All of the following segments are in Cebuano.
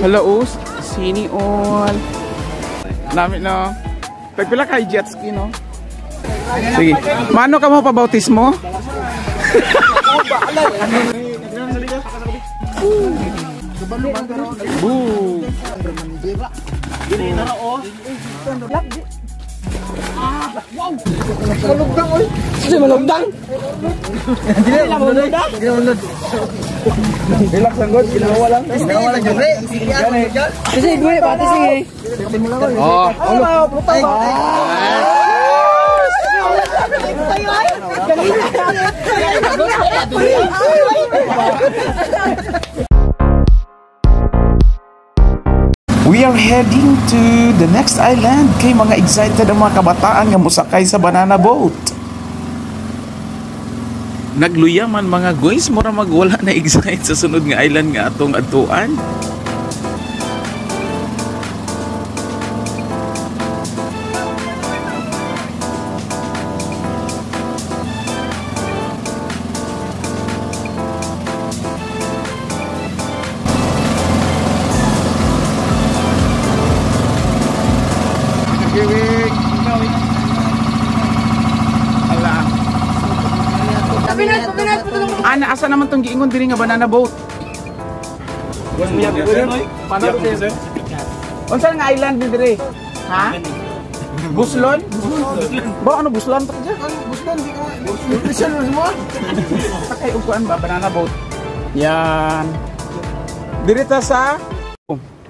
Hala us, sini all. Nami no. Tagpila kay jet ski no. Sige. Mano ka mo pa bautismo? Bu. Malugdang oy. Sige malugdang. Relax lang god, ginawa lang. Ginawa lang jure. Kasi duwe pati sige. Oh. We are heading to the next island kay mga excited ang mga kabataan nga mosakay sa banana boat. Nagluya man mga guys, mura magwala na excite sa sunod nga island nga atong adtuan. Ana, asa naman tong giingon diri nga banana boat? Unsa nga island ni diri? Ha? Buslon? Ba ano Buslon ta dyan? Buslon di ka. Buslon mo. Sakay og kuan ba banana boat? Yan. Diri ta sa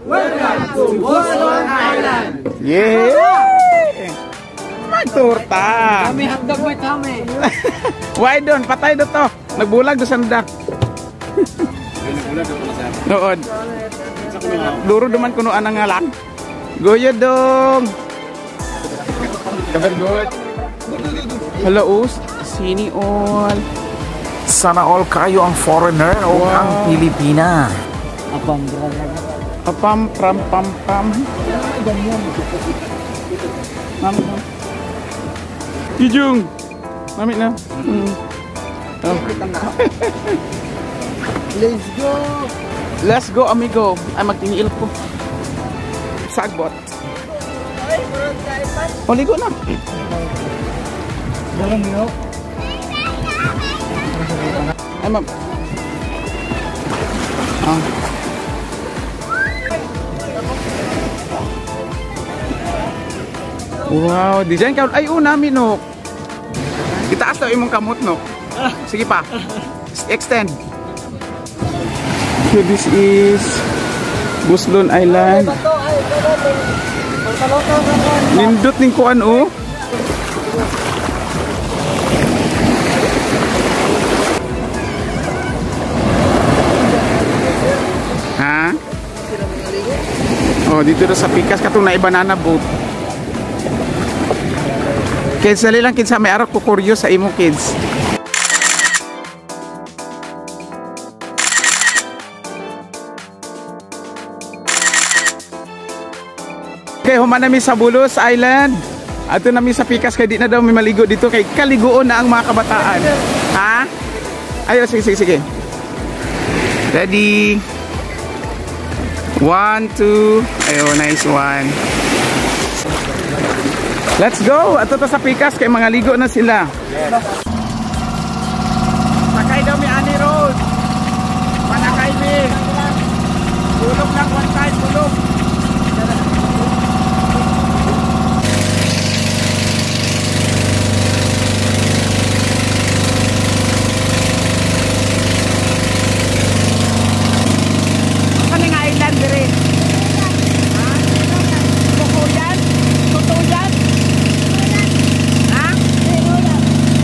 Welcome to Buslon Island. Yeah! Magtorta. Kami hotdog may tami. Why don? Patay do to. Nagbulag do sanda. Noon. Duro duman kuno anang ngalan. Goyo dong. Very good. Hello us, sini all. Sana all kayo ang foreigner o Wow. ang Pilipina. Apam pram pam pam. Mami na. Jujung. Mami na. Oh. Let's go. Let's go amigo. Ay magtiniil ko. Sagbot. O ligo na. Ay ma'am. Ah. Wow, design ka. Ay, una, minok. Itaas daw imong kamot, no? Sige pa. Extend. So this is Buslon Island. Nindot ning kuan oh. Ha? Oh, dito na sa Pikas katong na banana boat. Kids, dali lang kinsa may arok ko curious sa imo kids. Okay, human nami sa Bulos Island. Ato nami sa Pikas kay di na daw may maligo dito kay kaliguon na ang mga kabataan. Ha? Ayo, sige sige sige. Ready? 1 2. Ayo, nice one. Let's go! Ato ta sa Pikas kay mga ligo na sila. Sakay daw mi ani road. Manakay mi. Tulog lang one time, tulog. Ano nga island dire? Ha? Tutuyan? Tutuyan? Ha?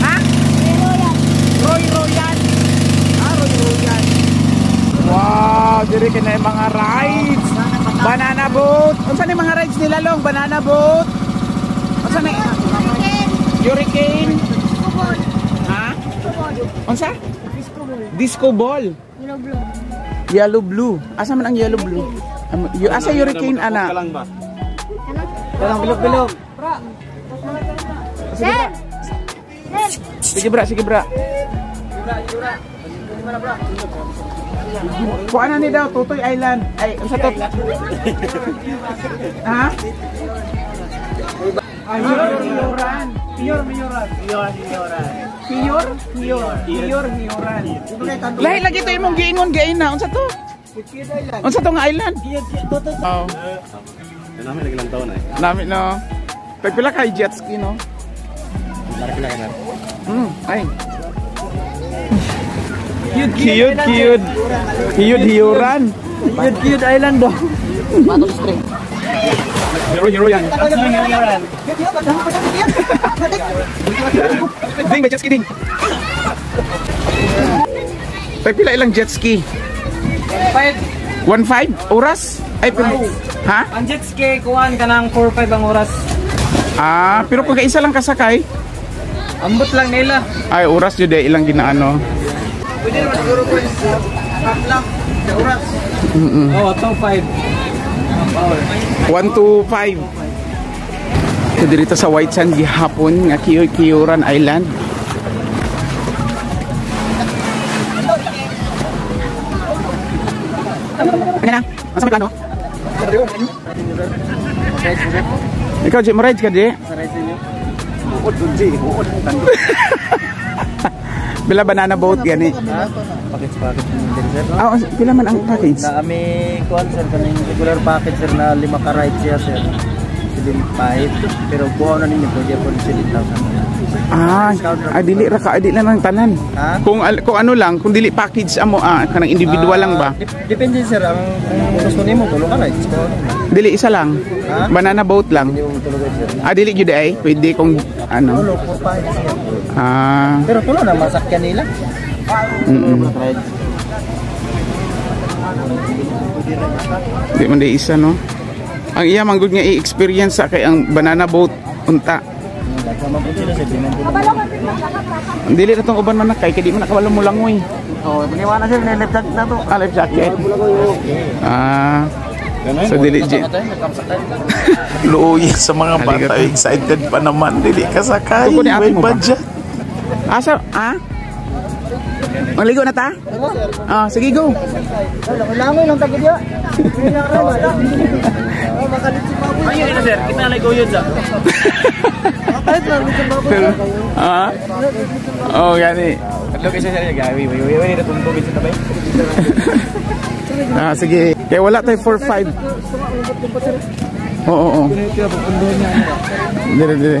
Ha? Roy Royan. Ah, Roy Royan. Wow, dire kay na mga rides. Banana boat. Unsa ni mga rides nila long? Banana boat. Unsa ni? Hurricane. Ha? Unsa? Disco ball. Yellow blue. Asa man ang yellow blue? Asa hurricane ana? Walang bilog-bilog. Sige bra. Sige bra, sige bra. Kuan na ni daw, Tutoy Island. Ay, unsa to? Ha? Pior, Pior, Mioran. Pior, Pior, Pior, Mioran. Lahi lagi to imong giingon gain na. Unsa to? Unsa to nga island? Oh. Nami lagi lang taon eh. Nami no. Tagpila kay jet ski no. Ay. Cute, cute. Cute, hiyuran. Cute, cute island daw. Hero, hero yan. Ding, may jet ski ding. Tagpila ilang jet ski? 5. 1.5 oras? Ay, pero, ha? Ang jet ski, kuhaan ka ng 4-5 ang oras. Ah, pero kung kaisa lang kasakay? Ambot lang nila. Ay, oras yun eh, ilang ginaano. Pwede naman siguro ko half lang sa oras. Oh, 2-5. 1 to 5. So, dito sa White Sand gihapon nga Kiyuran Island. Ano na? Asa may plano? Ikaw, Jim, rides ka, di? Bila banana boat gani. Package package sir. Ah, pila man ang package? Na kami kuan sir kaning regular package sir na 5 ka ride siya sir. 75 pero buo na ninyo pwede po 7,000. Ah, dili ra ka, dili lang ang tanan. Ha? Kung ano lang, kung dili package amo kanang individual lang ba? Depende sir ang kung gusto nimo tulo ka rides ko. Dili isa lang. Ha? Banana boat lang. Hindi mo tulo sir. Ah, dili gyud ay pwede kung ano. Tulo po pa sir. Ah, Pero tulo na masakyan nila. Mm. Di man di isa no. Ang iya manggod nga i-experience sa kay ang banana boat unta. Dili na tong uban man nakay kay di man nakawalo mo langoy. Oh, maniwala sir, na life jacket na to. Ah, life jacket. Ah. So dili ji. Luoy sa mga Halika bata, to. excited pa naman. Dili ka sakay. Tuko ni ate May mo ba? budget. Asa ah? Maligo na ta? Ah, sige go. Langoy lang tagid ya. Ayun na sir, kita na go yun sa. Ah. Oh, gani. Location sir, gawi, wi wi wi natungtong sa tabay. Ah, sige. Kaya wala tayo 4 5. Oo, oo. Dire, dire.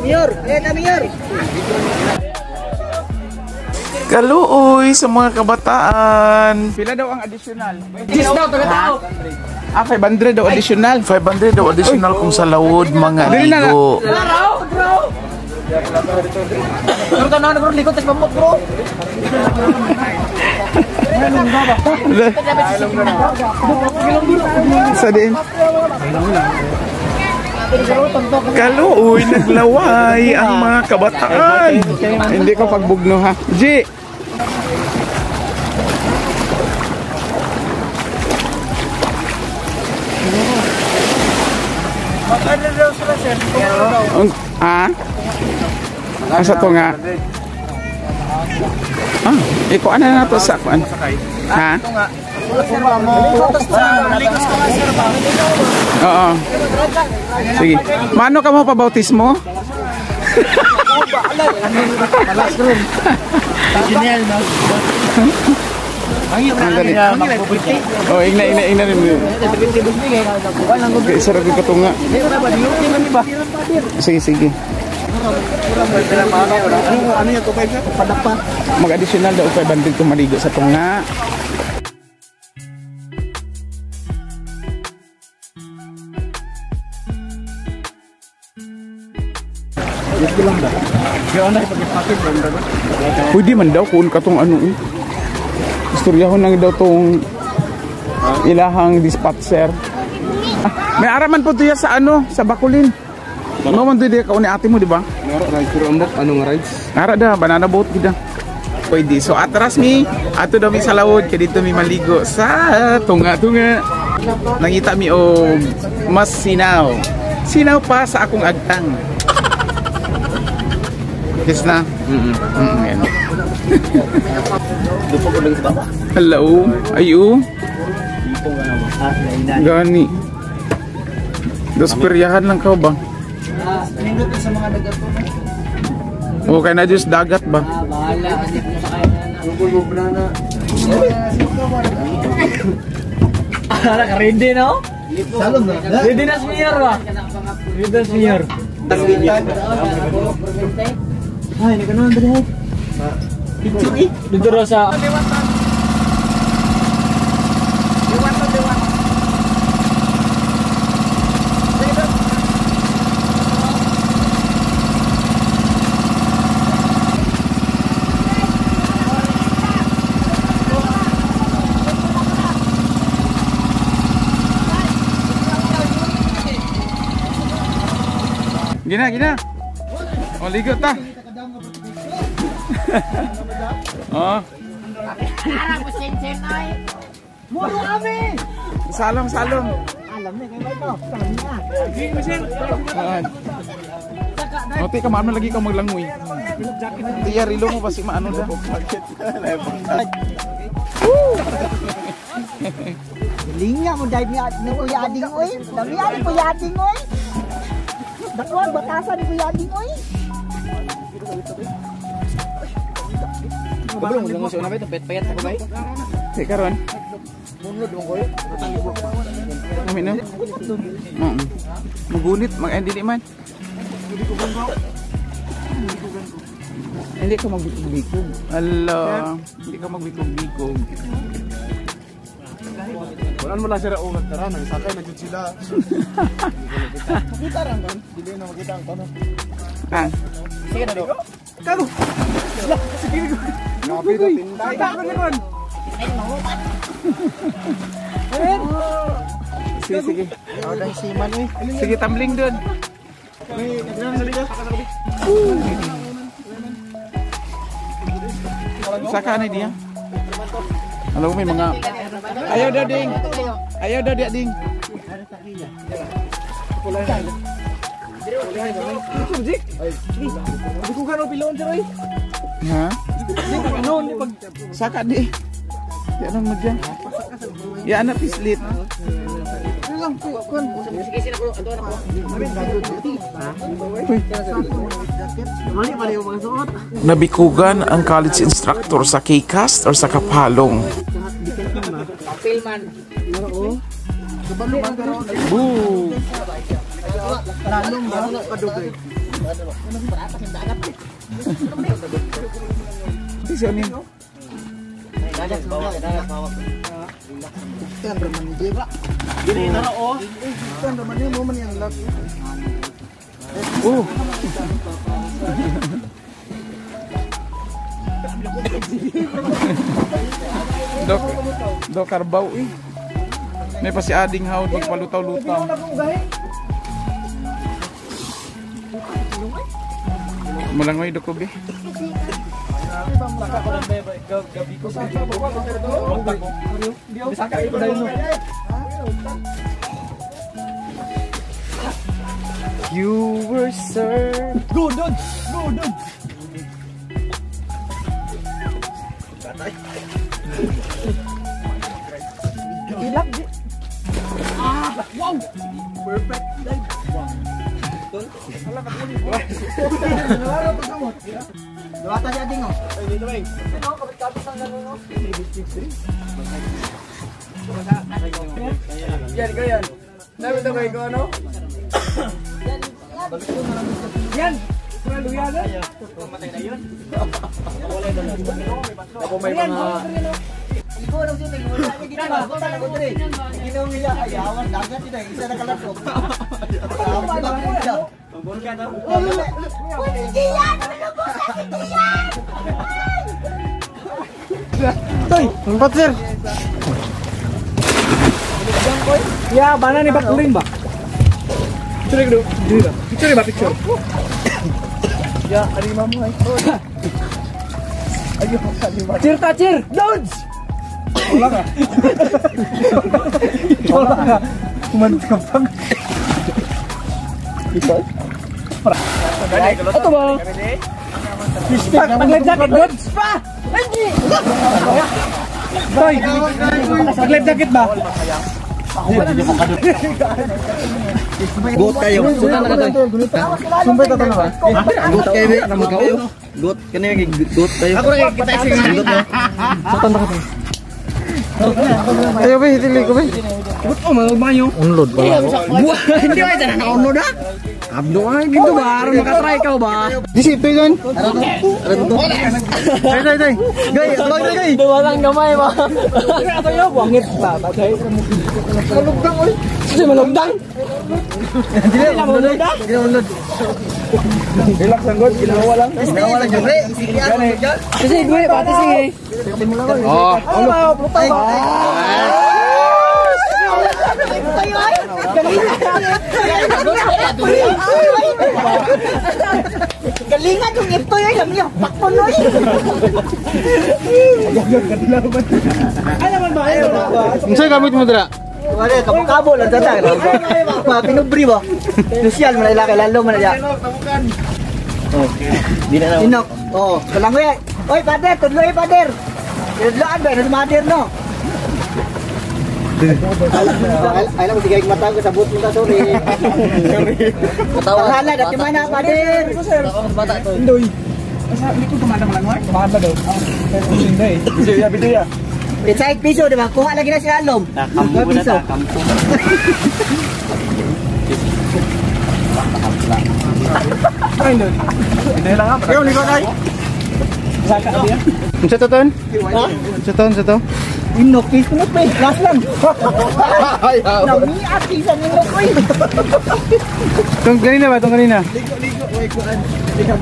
Mayor, eh kami mayor. Kaluoy sa mga kabataan. Pila daw ang additional? Gis daw taga tao. Ah, 500 daw additional. 500 daw additional kung sa lawod mga Dili na na. ligo. Bro, bro. Pero tanan bro, likod tas pamot bro. Sa din. Kaluoy, naglaway ang mga kabataan. Hindi ko pagbugno ha. G. Ah? Asa to nga? Ah, iko ano na to sa kuan? Ha? Oo. Sige. Mano ka mo pa bautismo? Ang dali. Oh, ingna ingna ingna rin. Okay, sarap yung katunga. Sige, sige. Mag-additional daw 500 kung maligo sa tunga. Pwede man daw kung katong ano eh. Istoryahon lang daw tong ilahang dispatcher. Ah, may araman po tuya sa ano, sa Bakulin. No man tuya ka ni ate mo, di ba? Anong rides? Ara da, banana boat gid. Pwede. So atras mi, ato daw mi sa lawod kay dito mi maligo sa tunga-tunga. Nangita mi og mas sinaw. Sinaw pa sa akong agtang. Kiss na. Yan. Hello. Ayo. Gani. Dos peryahan lang ka ba? Nindot sa mga dagat po. Okay na Diyos dagat ba? Bahala. Ala, ready no? Ready na smear ba? Ready na smear. Ay, naganoon dali. Picture eh. Dito raw sa Gina, gina. O, ligo ta. Oh. Salong, salong. Alam ni kay ito. Ote, kamaan mo lagi ka maglangoy. Tiya, rilo mo basi maano da. Linya mo dahil niya ni Kuya Ading oy. Dami ni Kuya Ading oy. Dakwag batasan ni Kuya Ading oy. Kabulong lang sa una ba ito? Payat ako ba? Sige karon. Amin na. Magunit, mag-end man. Hindi ka magbikog-bikog. Ala, hindi ka magbikog-bikog. Wala mo lang sila ugat tara, nagsakay na jud sila. Makita ra kon, dili na makita ang kono. Ah. Sige na do. Karo. Sige. Sige, sige. Sige, tumbling doon. Saka na dia. Alam mo may mga ayaw daw ding. Ayaw daw dia ding. Ha? Saka di. Di anong mo dyan? Ya anak pislit. Nabikugan ang college instructor sa K-Cast or sa Kapalong. Boo! Di siya nin. Oh. Dok, dok karbaw eh. May pa si Ading Hawd magpalutaw-lutaw. Mulangoy dok ko be. You were served. Go, dog! Go, dog! Ilap di. Ah! Wow! Perfect dive. Duwata si Ading oh. Yan, go yan. Sabi ito kay ko ano? Yan! Ako may mga... Ikaw lang siya wala niya ginawa. Wala ko dre. Ginawa nila ay awan dagat ito isa na kalakop. Uy, si Gian! Nalubusan si Gian! Toy, empat sir. Ya, bana ni bakulin ba? Picture dulu. Picture ba picture? Ya, alima mo ay. Ayo, alima. Cheer ta cheer. Dodge. Wala ka. Wala ka. Kumanit ka pang. Ito. Ito ba? Pag life jacket, goods pa! Toy! Pag life jacket ba? Goat kayo. Sumbay ta ba? Goat kayo be. Kayo. Goat kani goat kayo. Ako ra kita sa goat no. Ayo be, hitili ko be. Goat oh, mayo. Unload ba? Buah, hindi ba na na-download ha? Abdo ay gitu ba? Aron makatry ka ba? Di si ito yan. Tay tay tay. Gay, tulog na gay. Duwalang gamay ba? Ato yo, wangit ba? Bagay. Malugdang oy. Sige, malugdang. Dili na download. Relax lang god, ginawa lang. Ginawa lang jud pre. Kasi gue, pati sige. Oh, Ano ba? Pluta ba? Galingan yung ito yun, alam niyo, pakon oy. Ano man ba? Ano ba? Unsa gamit mo dira? Wala kabo-kabo lang tata. Ma pinubri ba? Lucial man ila kay lalo man ila. Oh. Di na Inok. Oh, kalangoy. Oy, pader, tudloy pader. Tudloan ba, nasa mader no? Ay lang sige mata ko sa buot mo ta sorry. Tanghala, dati mana pader. Indoy. Asa hindi ko tumanda man lang. Tumanda daw. Hindi. Video ya, video ya. It's piso, di ba? Kuha lagi na si Alom. Piso. Ay, Indoy. Hindi lang ha. Ikaw ni kay. Saka ka diya. Unsa to ton? Unsa to? Unsa to? Inok, piso mo pa eh. Last lang. Namiat, isa ninok oy. Tong kanina ba? Tong kanina.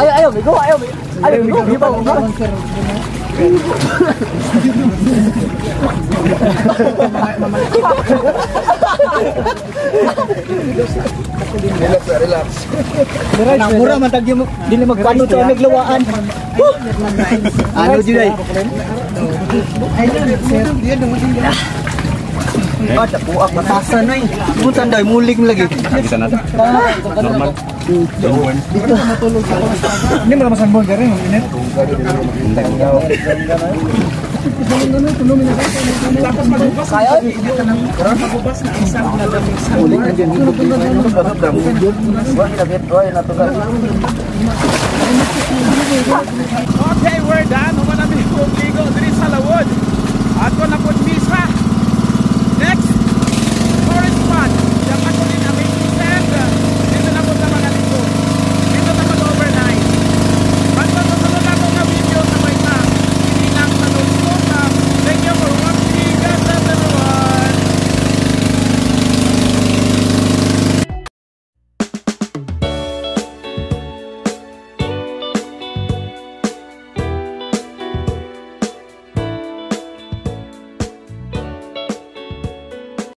Ayo, ayo, migo, ayo. Ayo, migo, migo, migo. Relax, relax. Mura man tag dili magpano sa naglawaan. Ano jud ay? Ah, dakuak batasan oy. Butan daw mulig lagi. Normal. Hindi mo naman sanbol dere, init. Tapos maghugas. Maghugas na isang ladamig sa. Okay, we're done. Human namin yung ligo diri sa Lawod. Ato na po misa.